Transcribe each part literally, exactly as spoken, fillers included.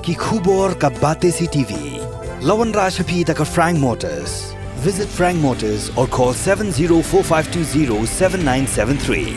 Ki khubor ka Batesi TV. La wanrah sha phi da ka Frank Motors. Visit Frank Motors or call seven zero four five two zero seven nine seven three.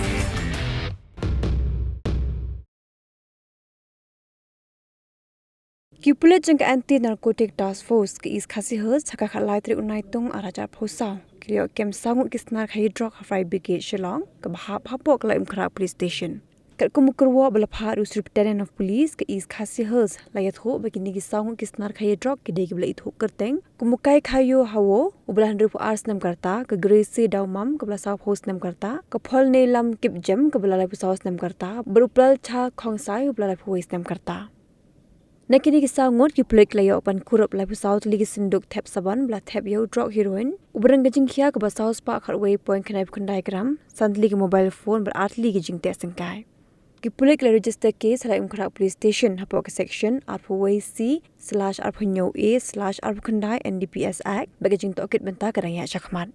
Ki pulit jong ka Anti Narcotic Task Force ka East Khasi Hills ha ka khatlai tarik u Naitung arhajar arphew saw ki la ïoh kem saw ngut ki snar khaïi drok ha Fire Brigade Shillong, kaba hap hapoh ka Laitumkhrah Police Station. Katkum u kyrwoh ba la phah da u Superintendent of Police ka East Khasi Hills, la ïathuh ba kine ki saw ngut ki snar khaïi drok ki dei kiba la ithuh kyrteng kum u Kai Khayo Hawo, uba la hynriewphew ar snem ka rta, ka Gracie Dawmam, kaba la sawphew snem ka rta, ka Pholneilam Kipjem, kaba la laiphew saw snem ka rta, bad u Plalcha Khongsai, uba la laiphew wei snem ka rta. Na kine ki saw ngut, ki pulit ki la ïoh ban kurup laiphew saw tylli ki synduk thep sabon ba la thep ïa u drok heroin uba don ka jingkhia kaba saw spah khatwei point khyndai phew khyndai gram, san tylli ki mobile phone bad ar tylli ki jingteh syngkai. Ki pulit ki la register case ha Laitumkhrah Police Station hapoh ka section arphew wei C slash arphew hynñiew A slash arphew khyndai N D P S Act bad ka jingtohkit bynta ka dang ïaid shakhmat.